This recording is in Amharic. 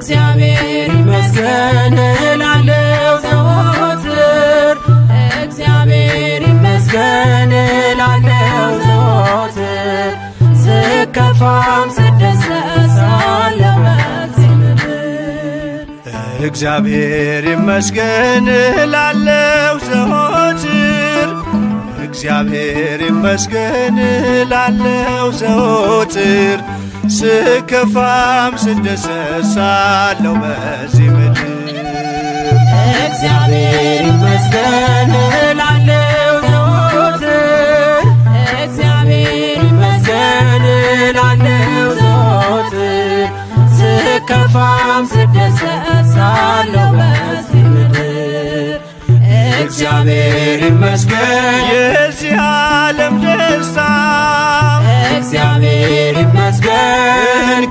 እግዚአብሔር ይመስገን እላለሁ ዘወትር፣ እግዚአብሔር ይመስገን እላለሁ ዘወትር፣ ስከፋም ስደሰት ሳለሁ በዚህ ምድር። እግዚአብሔር ይመስገን እላለሁ ዘወትር፣ እግዚአብሔር ይመስገን እላለሁ ዘወትር፣ ስከፋም ስደሰት ሳለሁ በዚህ ምድር። እግዚአብሔር ይመስገን እላለሁ ዘወትር፣ እግዚአብሔር ይመስገን እላለሁ ዘወትር፣ ስከፋም ስደሰት ሳለሁ በዚህ ምድር። እግዚአብሔር ይመስገን። የዚህ ዓለም ደስታ እግዚአብሔር ይመስገን።